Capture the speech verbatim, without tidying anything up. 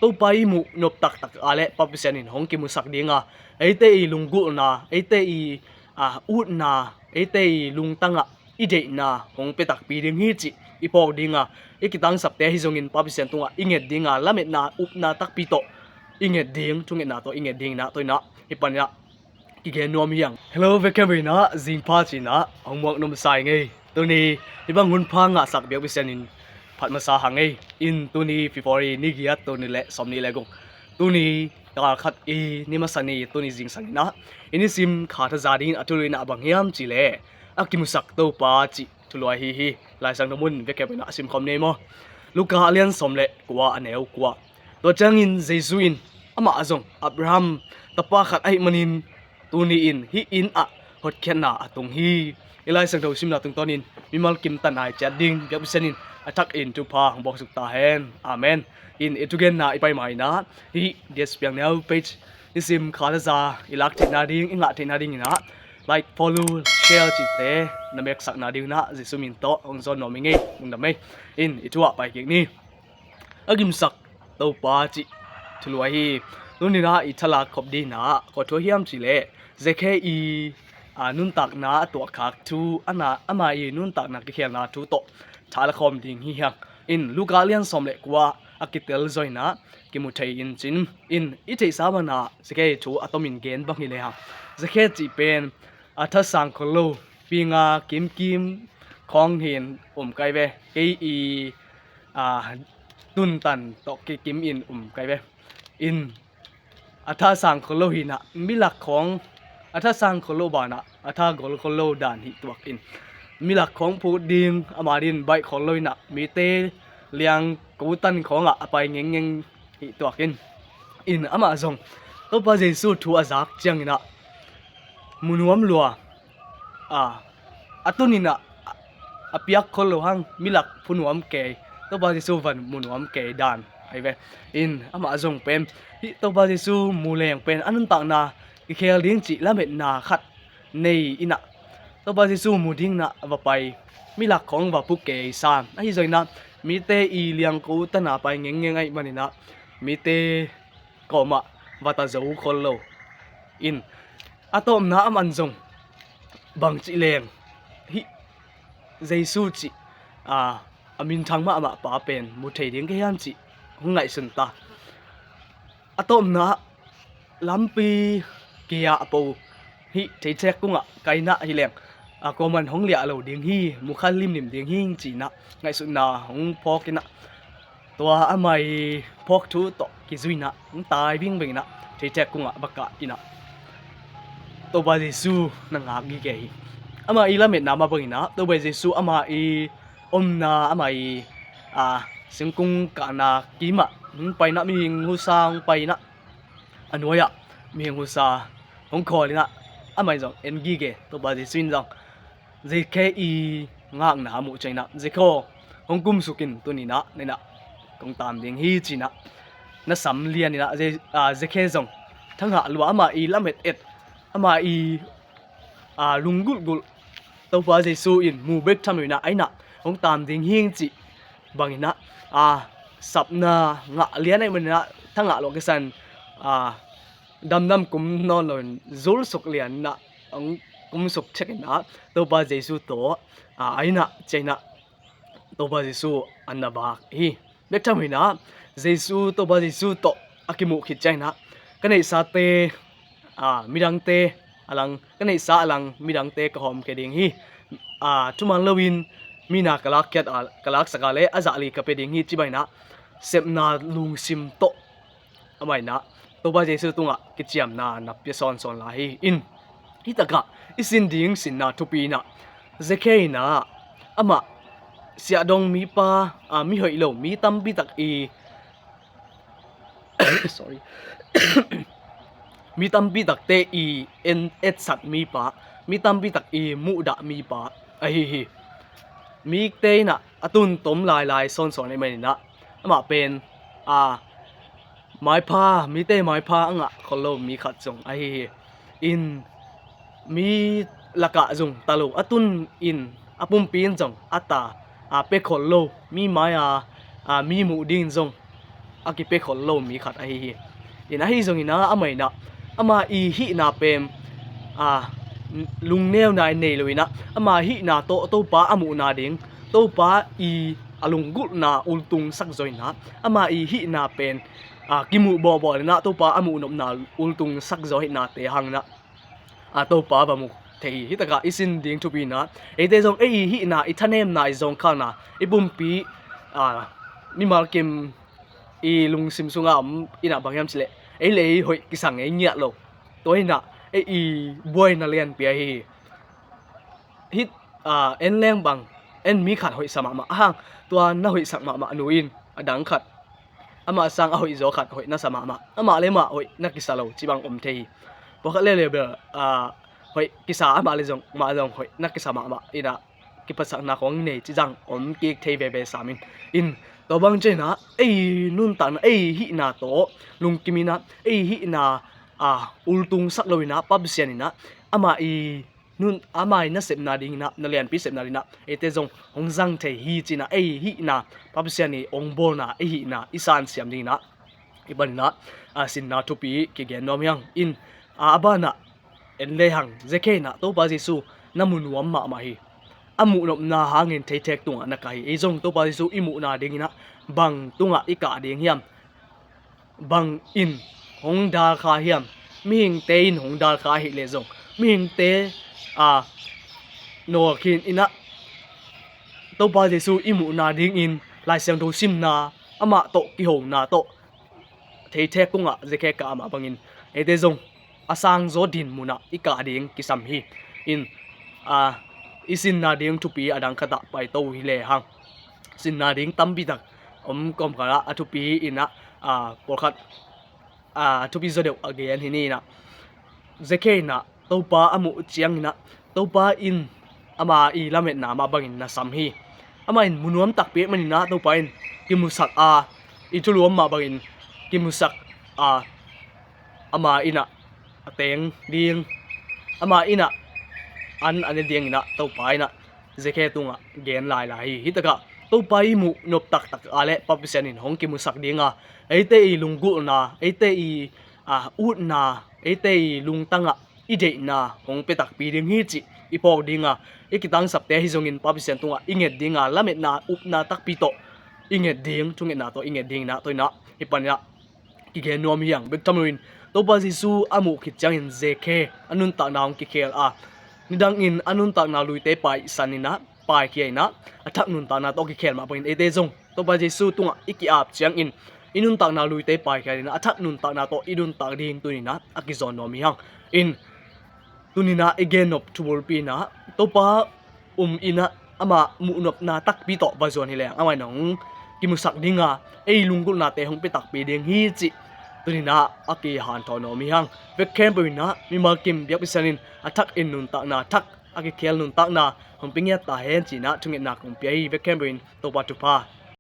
Topa i muh nop taktak a le Pa Pasian in hong kimusak dinga, eite i lunggulhna, eite i, a, utna, eite i lungtangah i deihna hong pia takpi ding hi cih i phawk dinga, i kitangsapte ahi zongin Pa Pasian tungah i nget dinga, lametna upna takpi tawh i nget ding, thungetna tawh i nget ding inah, tua inah hih paninah kigen nuam hi hang. Hello, vekkhemina zingpha cinah hong muak nuamsa hi ngei. Tuni hih bang hunpha ngahsak biak Pasian in phat masa hang ei. In tuni February ni giat, tuni le sawmnih le guk, tuni kal khat i ni masa ni, tuni zingsang inah i nisim kha thaza dingin a thulu inah bang hiam cih leh a kimusak Topa cih thulu ahi hi. Laisiangtho mun vekkhemina a simkhawm ni ei maw. Luka a lian sawm le kua, a neu kua. Tua ciangin Jesu in, amah zong Abraham tapa khat ahih manin tuni in hih inn ah hotkhiatna a tung hi. I Laisiangtho simna tungtawnin mimal kim tan ai ciat ding biak Pasian in a thakin thupha hong bawksuk ta hen. Amen. In i thugenna i pai ma inah hih Dias Piang Neu page nisim kha thaza i lak theihna ding, i ngah theihna ding inah like, follow, share cihte na meksakna ding inah Jesu min tawh hong zawn nuam hi ngei. Lungdam ei. In i thu ah pai kik ni. A kimusak Topa cih thulu ahi. Tuni inah i thalak khop ding inah kua thu hiam cih leh Zakhe i, a, nuntakna a tuahkhak thu, a na, ama i nuntakna kikhelna thu tawh tha la khawm ding hi hang. In Luka lian sawm le kua a kitel zaw inah kimu thei in cin. In i theihsa banah Zakhe thu a tomin gen bang hi le hang. Zakhe cih pen a thasang khol lo, pinga kimkim khawng hin um kai ve. Kei i, a, tuntan tawh kikim in um kai ve. In a thasang khol lo hinah, milak khawng, a thasang khol lo banah a thagol khol lo dan hi tuak in, milak khawng phut ding ama din baih khol lo inah, mite liangko tan khawngah a pai ngengngeng hi tuak in. In amah zong Topa Jesu thu a zak cianginah mu nuam lua, a, a tun inah a piak khol lo hang, milak phu nuam kei, Topa Jesu van mu nuam kei dan ahi ve. In amah zong pen hih Topa Jesu mu leng pen a nuntakna kikhel ding cih lametna khat nei inah, Topa Jesu mu ding inah va pai, milak khawng va phu kei sam ahi zong inah, mite i liangko tana pai ngengngeng ahih man inah mite kawmah va ta zo khol lo. In a tawpna a man zong bang cih leng hih Jesu cih, a, a minthang mahmah pa pen mu thei ding ka hiam cih hong ngaihsun ta. A tawpna lampi kei-ah a po hih theithek kungah kainah hi leng, a, kuaman hong liah lo ding hi, mu kha limlim ding hi cinah ngaihsutna hong phawk inah, tua ama i phawk thu tawh kizui inah hong tai bingbing inah theithek kungah va kah inah Topa Jesu na ngak gige hi. Ama i lametna mah bang inah Topa Jesu ama i omna, ama i, a, singkung kahna kimah hong pai inah, mihing husa hong pai inah, a nuai-ah mihing husa hong khawl inah, amah in zong en gige. Topa Jesu in zong Zakhe i ngakna a muh ciang inah, Zakhe aw, hong kumsuk in, tuni inah na inn ah kong tam ding hi cinah na sam lian inah, Ze-, a, Zakhe zong thangah lua, ama i lamet et, ama i, a, lunggulhgulh Topa Jesu in mu bek tham lo inah, a inn ah hong tam ding hi ing cih bang inah, a, sapna ngah lian ahih man inah thangah lua kisan, a, damdam kum nawn loin zulsuk lian inah hong kumsuk thek inah Topa Jesu tawh, a, a inn ah ciah inah Topa Jesu an na vak hi. Bek tham inah Jesu, Topa Jesu tawh a kimuh khit ciang inah, ka neihsate, a, midangte a lang, ka neihsa a lang midangte ka hawmkhia ding hi. A, thuman loin mi na ka lakkhiat a, ka laksak a le a zahli ka pia ding hi ci bang inah sepna lungsim tawh amah inah Topa Jesu tungah kiciamna na pia sawnsawn lai hi. In hih takah i sin ding sinna thupi inah Zakhe inah amah siahdong mipa, a, mihoih lo, mi tampi tak i, sorry, mi tampi takte i en, etsat mipa, mi tampi tak i muhdah mipa ahi hi. Mite inah a tun tom lailai sawnsawn ahih man inah amah pen, a, maipha, mite maipha a ngah khol lo mi khat zong ahi hi. In mi lakah zong ta lo, a tun in a pumpi in zong a ta, a, pia khol lo, mi mai-a, a, mi muh dingin zong a kipia khol lo mi khat ahi hi. In ahi zongin ah amah in ah ama i hihna pen a lungneuna i nei lo in ah ama hihna tawh Topa a muhna ding, Topa i a lunggulhna ultung sak zaw in ah ama i hihna pen a kimuh bawhbawh in ah Topa a muhnopna ultung sak zaw hihnate hang in ah a Topa va mu thei hi. Hitakah i sin ding thupi in ah eite zong ei i hihna, i thanemna, i zawngkhalna, i pumpi a mimal kim i lungsim sungah om in ah bang hiam cileh ei le ei hoih kisang ei ngiat lo. Tua in ah ei i buaina lianpi ahi hi. Hih a en leng bang en mi khat hoihsa mahmah ahang tua na hoihsak mahmah nu in a dang khat amah sang a hoihzaw khat hoih na sa mahmah, amah le mah hoih na kisa lo ci bang om thei hi. Pawlkhat leuleu bel a hoih kisa amah le zong mah zong hoih na kisa mahmah in ah kipatsakna khong nei ci zang om kik thei veve sam in. In tua bang ci in ah ei nuntakna, ei hihna tawh lungkim in ah ei hihna a ultung sak lo in ah Pa Pasian in ah ama i nun ama i na sepna ding in ah, na lianpi sepna ding in ah eite zong hong zang thei hi ci in ah ei hihna, Pa Pasian i hong bawlna, ei hihna i sansiam ding in ah i pan in ah a sinna thupi kigen nuam hi hang. In a a ban ah en le hang, Zakhia in ah Topa Jesu na mu nuam mahmah hi. A muhnopna hangin theithek tungah na kah hi. Ei zong Topa Jesu i muhna ding in ah bang tungah i kah ding hiam? Bang in hong dalkha hiam? Mihingte in hong dalkha ahih leh zong mihingte a nawlkhin in ah Topa Jesu i muhna dingin Lai Siangtho simna, amah tawh kihona tawh theithek tungah Zakhia kah mah bangin eite zong a sangzaw din munah i kah ding kisam hi. In a i sinna ding thupi a dang khatah paito hi le hang. Sinna ding tampi tak om kawmkal ah a thupi in ah a pawlkhat a thupi zaw deuh a gen hi ni in ah, Zakhia in ah Topa a muh ciangin ah Topa in ama i lametna mah bangin na sam hi. Amah in mu nuam takpi ahih manin ah Topa in kimusak a, i thulu om mah bangin kimusak a, ama in ah a teng ding, ama in ah an a ne ding in ah Topa in ah Zakhia tungah gen lailai hi. Hitakah Topa i muh nop taktak a le Pa Pasian in hong kimusak ding a, eite i lunggulhna, eite i a utna, eite i lungtangah i deihna hong pia takpi ding hi cih i phawk ding a, i kitangsapte ahi zongin Pa Pasian tungah i nget ding a, lametna upna takpi tawh i nget ding, thungetna tawh i nget ding in ah tua in ah hih pan in ah kigen nuam hi hang. Bek tham loin Topa Jesu a muh khit ciangin Zakhia a nuntakna hong kikhel a, nidangin a nuntakna luite paisan in ah paikhia in ah a thak nuntakna tawh kikhel mah bangin eite zong Topa Jesu tungah i ki-ap ciangin i nuntakna luite paikhia in ah a thak nuntakna tawh i nuntak ding tuni in ah a kizawn nuam hi hang. In tuni in ah i gennop thubulpi in ah Topa um in ah amah muhnopna takpi tawh va zuan hi leng amah in hong kimusak ding a, ei lunggulhnate hong pia takpi ding hi cih tuni in ah a kihanthawn nuam hi hang. Bek khempeuh in ah mimal kim biakpi Pasian in a thak in nuntakna, thak a kikhel nuntakna hong pia ngiat ta hen ci in ah thungetna kong pia hi. Bek khempeuh in Topa thupha